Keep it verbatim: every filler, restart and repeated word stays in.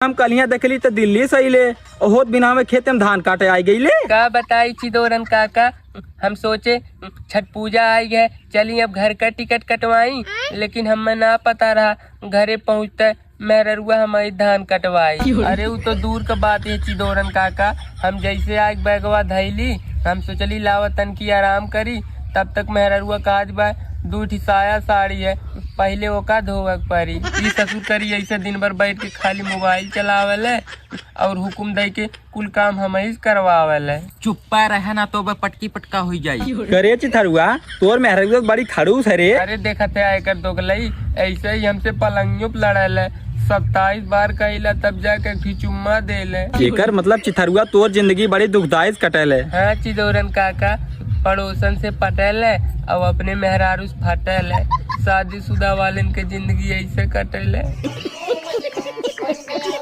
हम कलिया देखली त दिल्ली से अइले, होत बिना में खेते में धान काटे आइ गइले। का बताई चिदोरन काका, हम सोचे छठ पूजा आइ है, चली अब घर का टिकट कटवाई, लेकिन हमें ना पता रहा घरे पहुँचते मेहररुआ हमारी धान कटवाई। अरे उ तो दूर का बात है चिदोरन काका, हम जैसे आइ बैगवा धैली, हम सोचली लावा तनकी आराम करी, तब तक मेहररुआ काज बा, दू ठी साया साड़ी है, पहिले ओका धोवे के परी। ई ससुर करी ऐसे दिन भर बैठ के खाली मोबाइल चलावेले और हुकुम दे के कुल काम हमही से करवावेले। चुप्पा रहे ना तो बे पटकी पटका हुई जाई। करे चिथरुआ, तोर मेहररुआ बड़ी खड़ूस है रे। अरे देखत है एकर दोगलई, ऐसे ही हमसे पलंगियों पे लड़ेले, सत्ताईस बार कहिला तब जाके एक ठी चुम्मा देले। एकर मतलब चिथरुआ तोर जिंदगी बड़ी दुखदाई से कटेले। हाँ चिदोरन काका, पड़ोसन से पटेले और अपने मेहरारू से फटेले। शादीशुदा वालन के जिंदगी ऐसे कटेले।